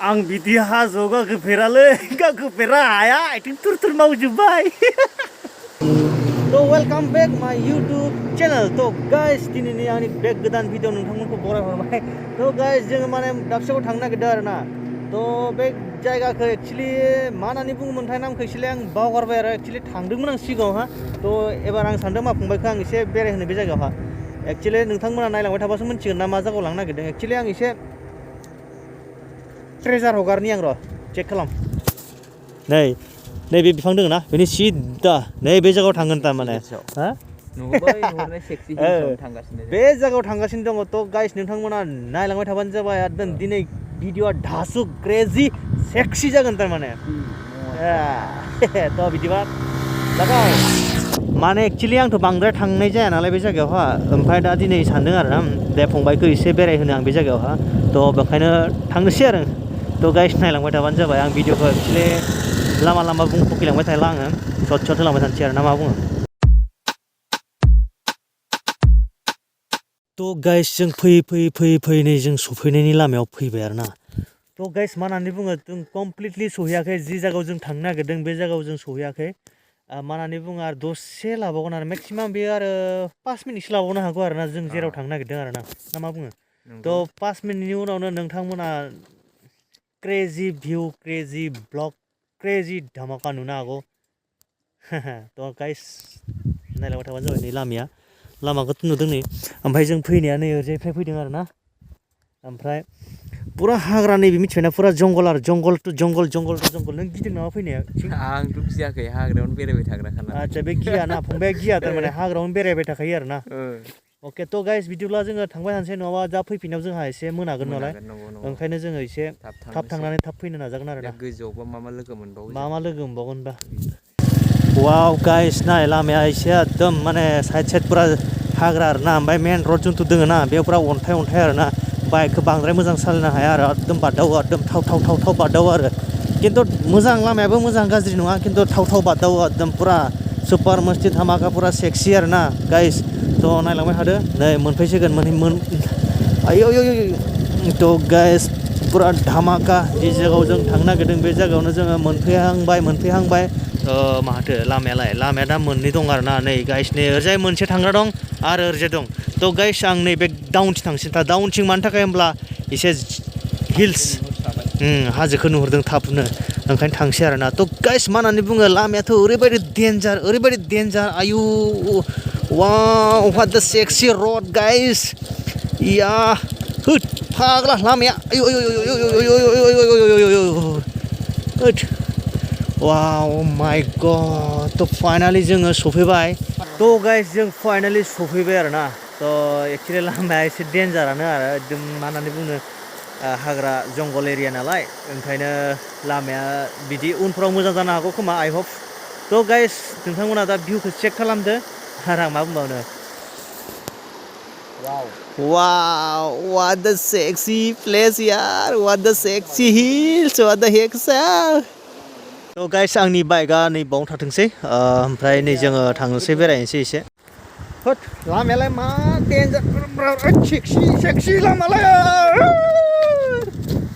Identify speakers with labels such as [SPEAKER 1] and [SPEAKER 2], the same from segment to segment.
[SPEAKER 1] आं बिदि हाजोआव गाखोफेरालै गाखोफेरा हाया आथिं थुर थुर मावजोब्बाय तो वेलकम बैक माय यूट्यूब चैनल तो गाइस दिनैनि आंनि बे गोदान भिडिअ नोंथांमोनखौ बरायहरबाय तो गाइस जोङो माने दाबसेयाव थांनो नागिरदों आरोना तो बे जायगाखौ एक्चुअली मा होननानै बुङोमोनथाय नामखौ एसे आं बावगारबाय आरो एक्चुअली थांदोंमोन आं सिगाङावहा तो एबार आं सानदों मा फंबायखौ आं एसे बेरायहोनो बे जायगायावहा एक्चुअली नोंथांमोना नायलांबाय थाबासो मिन्थिगोन ना मा जायगायाव लांनो नागिरदों एक्चुअली आं एसे ट्रेजार हगारनि आं र' चेक खालाम नैबे बिफां दङ ना बेनि सिदा नैबे जायगायाव थांगोन तारमाने हा बे जायगायाव थांगासिनो दङ तो गाइस नोंथांमोना नायलांबाय थाबानो जाबाय एकदम दिनै भिडिअआ धासु क्रेजी सेक्सी जागोन तारमाने तो बिदिबा जाबाय माने एक्चुअली आंथ' बांद्राय थांनाय जाया नालाय बे जायगायावहा ओमफ्राय दा दिनै सानदों आरो ना दे फंबायखौ एसे बेरायहोनो आं बे जायगायावहा तो बेखायनो थांनोसै आरो तो गाइस नायलांबाय थाबानो जाबाय आं भिडिअखौ एक्चुअली लामा लामा बुंफुखिलांबाय थाला आङो सर्ट सर्ट होलांबाय थानोसै आरो ना मा बुङो तो गाइस जों फैयै नै जों सफैनायनि लामायाव फैबाय आरो ना तो गाइस मा होननानै बुङो जों कमप्लिटलि सहैयाखै जि जायगायाव जों थांनो नागिरदों बे जायगायाव जों सहैयाखै मा होननानै बुङो आरो दसे लाबावगोन आरो मेक्सिमाम बेयो आरो 5 मिनिटसो लाबावनो हागौ आरो ना जों जेराव थांनो नागिरदों आरो ना मा बुङो तो 5 मिनिटनि उनावनो नोंथांमोना क्रेजी भिउ क्रेजी ब्लग क्रेजी धमाका नुनो हागौ तो गाइस नायलांबाय थाबानो जाबाय नै लामाखौथ' नुदों नै ओमफ्राय जों फैनाया नै ओरैजायनिफ्राय फैदों आरो ना ओमफ्राय पुरा हाग्रा नैबे मिथिबायना पुरा जंगल आरो जंगल टु जंगल नों गिदों नामा फैनाया
[SPEAKER 2] आंथ' गियाखै हाग्रायावनो बेरायबाय थाग्राखा
[SPEAKER 1] आच्छा बे गिया ना फंबाया गिया थारमाने हाग्रायावनो बेरायबाय थाखायो आरो ना अके तो गाइस बिदिब्ला जोङो थांबाय थानोसै नङाबा दा फैफिनायाव जोंहा एसे मोनागोन नालाय ओंखायनो जोङो एसे थाब थांनानै थाब फैनो नाजागोन आरो ना
[SPEAKER 2] गोजौआवबा मा लोगो मोनबावो
[SPEAKER 1] मा लोगो मोनबावगोन दा वाव गाइस नाय लामाया एसे एकदम माने साइड पुरा हाग्रा आरो ना ओमफ्राय मेन रड जोंथ' दोङो ना बेयाव पुरा अन्थाइ आरो ना बाइकखौ बांद्राय मोजां सालायनो हाया आरो एकदम बादावो एकदम थाव बादावो आरो खिन्थु मोजां लामायाबो मोजां गाज्रि नङा खिन्थु थाव बादावो एकदम पुरा सुपार मस्ति धामाका पुरा सेक्सि आरो ना गाइस तो नायलांबाय थादो नै मोनफैसिगोन आयौ तो गाइस पुरा धामाका जि जायगायाव जों थांनो नागिरदों बे जायगायावनो जोङो मोनफैहांबाय माथो लामाया दा मोननै दं आरो ना नै गाइस नै ओरैजाय मोनसे थांग्रा दं आरो ओरैजाय दं तो गाइस आं नैबे डाउनथिं थांसै डाउनथिं मानि थाखाय होमब्ला एसे हिल्स हाजोखौ नुहुरदों थाबनो ओंखायनो थांसै आरो ना तो गाइस मा होननानै बुङो लामायाथ' ओरैबायदि डेन्जार आयु वाव व्हाट द सेक्सि रोड गाइस या होद फाग्ला लामाया आयु वाव माय गड तो फाइनाली जोङो सफैबाय तो गाइस जों फाइनाली सफैबाय आरो ना तो एक्चुअली लामाया एसे डेन्जारानो आरो एकदम मा होननानै बुङो हाग्रा जंगल एरिया नालाय ओंखायनो लामाया बिदि उनफ्राव मोजां जानो हागौ खोमा आइ होप तो गाइस नोंथांमोना दा भिउखौ चेक खालामदो आरो आं मा बुंबावनो वाव व्हाट द सेक्सि प्लेस यार व्हाट द sexy hills what the heck तो गाइस आंनि बाइकआ नै बावनो थाथोंसै ओमफ्राय नै जोङो थांनोसै बेरायनोसै एसे होद लामायालाय मा डेन्जार सेक्सि लामालाय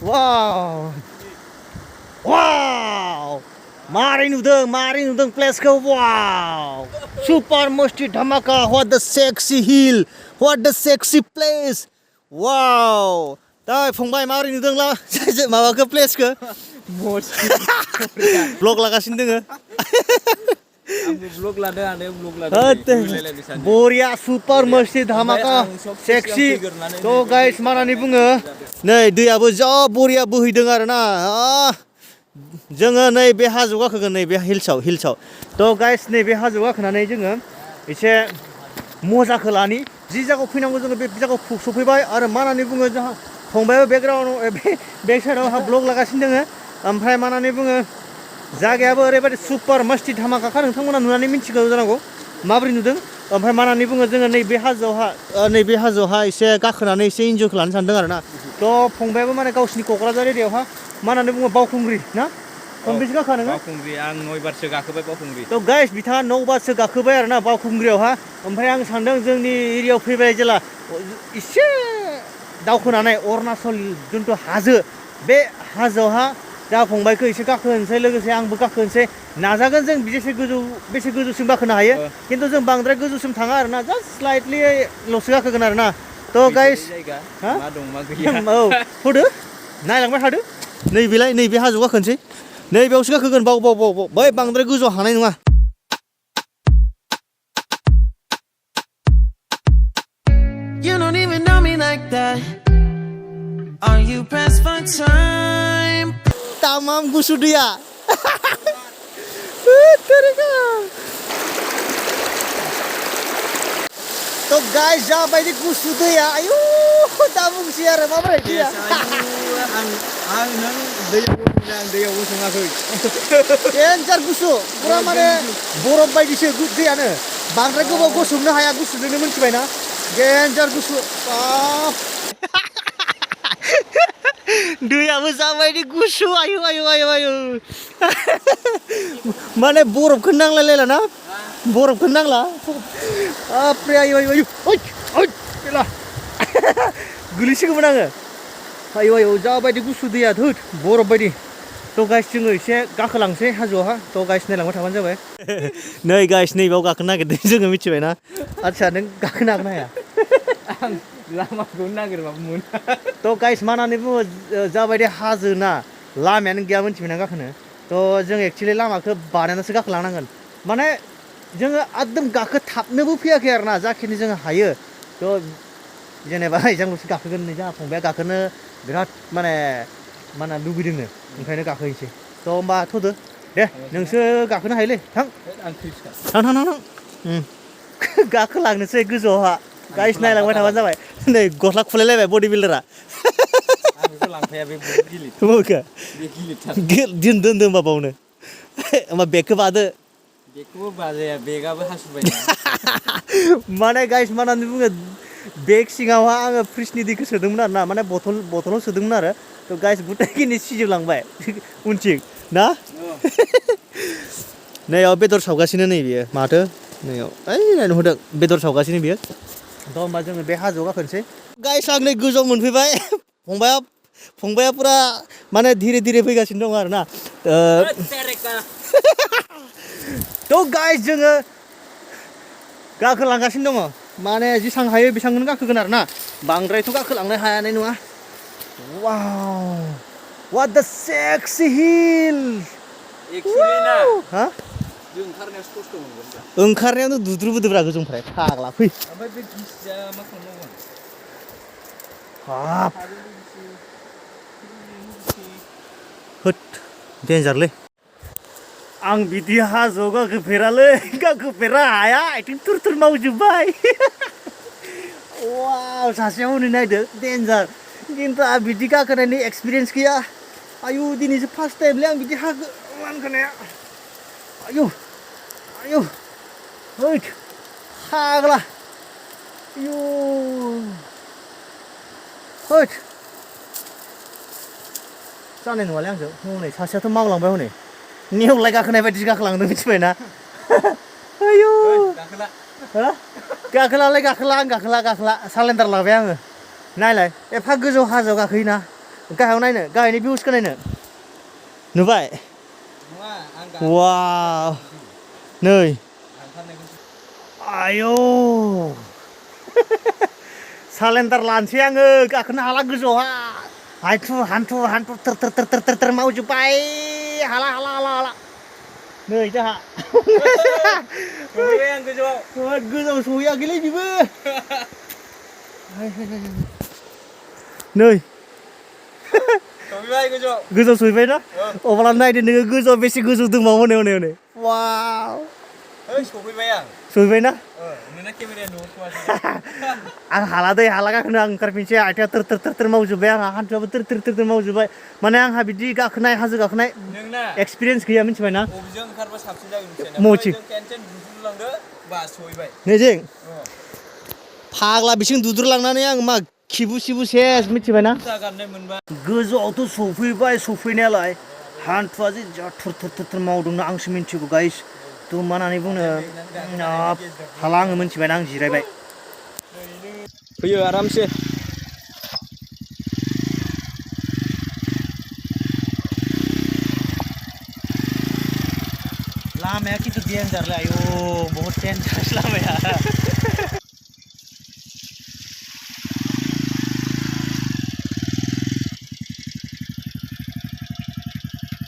[SPEAKER 1] वाव मारै नुदों प्लेसखौ वाव सुपार मस्ति धमाका व्हाट द सेक्सि हिल व्हाट द सेक्सि प्लेस वाव दा फंबाय मारै नुदों माबाखौ प्लेसखौ ब्लग लागासिनो दोङो
[SPEAKER 2] ब्लग लादों
[SPEAKER 1] बरिया सुपार मस्ति धामाका सेक्सि तो गाइस मा होननानै बुङो नै दैयाबो जा बरिया बोहैदों आरो ना जोङो नै बे हाजोआव गाखोगोन नै बे हिल्सआव तो गाइस नै बे हाजोआव गाखोनानै जोङो एसे मजाखौ लानि जि जायगायाव फैनांगौ जोङो बे जायगायाव सफैबाय आरो मा होननानै बुङो जोंहा फंबायाबो बेक साइडआव ब्लग लागासिनो दोङो ओमफ्राय मा होननानै बुङो जायगायाबो ओरैबायदि सुपार मस्ति धामाका नोंथांमोना नुनानै मिन्थिगौ जानांगौ माबोरै नुदों ओमफ्राय मा होननानै बुङो जोङो नैबे हाजोआवहा एसे गाखोनानै एसे इन्जयखौ लानो सानदों आरो ना तो फंबायाबो माने गावसिनि क'क्राझार एरियायावहा मा होननानै बुङो बावखुंग्रि ना खनबेसे गाखोआ नोङो
[SPEAKER 2] बावखुंग्रि आं 9 बारसो गाखोबाय बावखुंग्रि
[SPEAKER 1] तो गाइस बिथाङा 9 बारसो गाखोबाय आरो ना बावखुंग्रियावहा ओमफ्राय आं सानदों जोंनि एरियायाव फैबाय जेला एसे दावखोनानै अरुणाचल जिथु हाजो बे हाजोआवहा जा फंबायखौ एसे गाखोनोसै लोगोसे आंबो गाखोनोसै नाजागोन जों बेसे गोजौसिम गाखोनो हायो खिन्थु जों बांद्राय गोजौसिम थाङा आरोना जास्ट स्लाइटलिल'सो गाखोगोन आरोना थ' गाइस
[SPEAKER 2] मा दं मा गैया
[SPEAKER 1] औ फुदो नायलांबाय थादो नैबेलाय नैबे हाजोआव गाखोनोसै नैबेयावसो गाखोगोन बाव बै बांद्राय गोजौआव हानाय नङा
[SPEAKER 3] You don't even know me like that. Are you pressed for time?
[SPEAKER 1] Tamam gusu dia. तो गाइस जाबायदि गुसु दैया आयु दा बुंसै आरो माबोरै दैया
[SPEAKER 2] आं नों दैयाव गसङाखै
[SPEAKER 1] डेन्जार गुसु पुरा माने बरफ बायदिसो दैयानो बांद्राय गोबाव गसंनो हाया गुसुजोंनो मिन्थिबायना डेन्जार गुसु दैयाबो जाबायदि गुसु आयु माने बरफखौ नांलायलायला ना बरफखौ नांला बापरे आयु गोलैसिगौमोन आङो आयु जाबायदि गुसु दैया धोद बरफ बायदि थ' गाइस जोङो एसे गाखोलांसै हाजोआवहा थ' गाइस नायलांबाय थाबानो जाबाय नै गाइस नैबाव गाखोनो नागिरदों जोङो मिथिबायना आदसा नों गाखोनो हागोन ना हाया
[SPEAKER 2] आं लामाखौ नागिरबाबो मोना
[SPEAKER 1] थ' गाइस मा होननानै बुङो जाबायदि हाजो ना लामायानो गैया मिथिबायना गाखोनो थ' जों एक्सुवेलि लामाखौ बानायनासो गाखोलांनांगोन माने जोङो एकदम गाखोथाबनोबो फैयाखै आरोना जाखिनि जोङो हायो थ' जेनेबा एजांल'सो गाखोगोन नै जोंहा फंबाया गाखोनो बिराद माने लुबैदोंनो ओंखायनो गाखोहैसै थ' होमबा थ'दो दे नोंसो गाखोनो हायोलै थां गाखोलांनोसै गोजौआवहा गाइस नायलांबाय थाबानो जाबाय नै गस्ला खुलायलायबाय बडि बिल्डारा
[SPEAKER 2] आंखौ लांफाया बे बहुत गिलिर
[SPEAKER 1] बबेखौ
[SPEAKER 2] बे गिलिरथार
[SPEAKER 1] दोन होमबा बावनो होमबा बेगखौ बादो
[SPEAKER 2] बेखौबो बाजाया बेगाबो हासुबाय
[SPEAKER 1] माने गाइस मा होननानै बुङो बेग सिङावहा आङो फ्रिजनि दैखौ सोदोंमोन आरो ना माने बथलाव सोदोंमोन आरो थ' गाइस गुटाइखिनि सिजोबलांबाय उनथिं ना नैयाव बेदर सावगासिनो नै बियो माथो नैयाव ओइ नायनो होदों बेदर सावगासिनो बियो थ' होमबा जोङो बे हाजोआव गाखोनोसै गाइस आं नै गोजौआव मोनफैबाय फंबाया पुरा माने धीरे फैगासिनो दं आरो ना थ' गाइस जोङो गाखोलांगासिनो दङ माने जेसां हायो बेसांनो गाखोगोन आरो ना बांद्रायथ' गाखोलांनो हायानाय नङा वाव what the sexy hill
[SPEAKER 2] actually ना
[SPEAKER 1] हा
[SPEAKER 2] जों ओंखारनायावसो खस्थ' मोनगोन दा
[SPEAKER 1] ओंखारनायावनो दुद्रुबोदोब्रा गोजौनिफ्राय फाग्ला फै
[SPEAKER 2] ओमफ्राय बे गिसिया मा खालामनांगोन
[SPEAKER 1] हाब होद डेन्जारलै आं बिदि हाजोआव गाखोफेरा हाया आथिं थुर मावजोब्बाय वाव सासेयाव हनै नायदो डेन्जार खिन्थु आं बिदि गाखोनायनि एक्सपिरियेन्स गैया आयु दिनैसो फार्स्ट टाइमलै आं बिदि गाखोनाया आयु होद फाग्ला आयु होद जानाय नङालै आंजों हनै सासेयाथ' मावलांबाय हनै नेवलाय गाखोनाय बायदि गाखोलांदों मिथिबायना आयु गाखोला आं गाखोला सालेन्डार लाबाय आङो नायलाय एफा गोजौ हाजोआव गाखोयोना गाहायाव नायनो गाहायनि भिउसखौ नायनो नुबाय वाव नै आयौ सालेन्डार लानोसै आङो गाखोनो हाला गोजौआवहा हान्थु थोर मावजोब्बाय हाला नै जाहा
[SPEAKER 2] सहैबाय आं गोजौआव
[SPEAKER 1] सहैयाखैलै बेबो नै
[SPEAKER 2] सहैबाय
[SPEAKER 1] गोजौआव सहैबाय ना अब्ला नायदो नोङो गोजौआव बेसे गोजौ दंबावो हनै वाव सहैबाय ना
[SPEAKER 2] नोंना केमेराया नुहरथ'वासै
[SPEAKER 1] आं हाला गाखोनो आं ओंखारफिनसै आथिङा थोर मावजोब्बाय आंहा हान्थुआबो थोर मावजोब्बाय माने आंहा बिदि हाजो गाखोनाय एक्सपिरियेन्स गैया मिथिबाय ना
[SPEAKER 2] बबेजों ओंखारबा साबसिन जागोन मिथिबाय
[SPEAKER 1] मौजि
[SPEAKER 2] केनसेल दुद्रुलांदो बा सहैबाय
[SPEAKER 1] नैजिं फाग्ला बिसिं दुद्रुलांनानै आं मा खिबु सेस मिथिबाय ना गोजौआवथ' सफैनायालाय हान्थुआ जे जा थोर मावदोंना आंसो मिन्थिगौ गाइस थ' मा होननानै बुंनो हाला आङो मिन्थिबायना आं जिरायबाय
[SPEAKER 2] फैयो आरामसे
[SPEAKER 1] लामाया खिन्थु डेन्जारलै आयौ बहुत डेन्जारस लामाया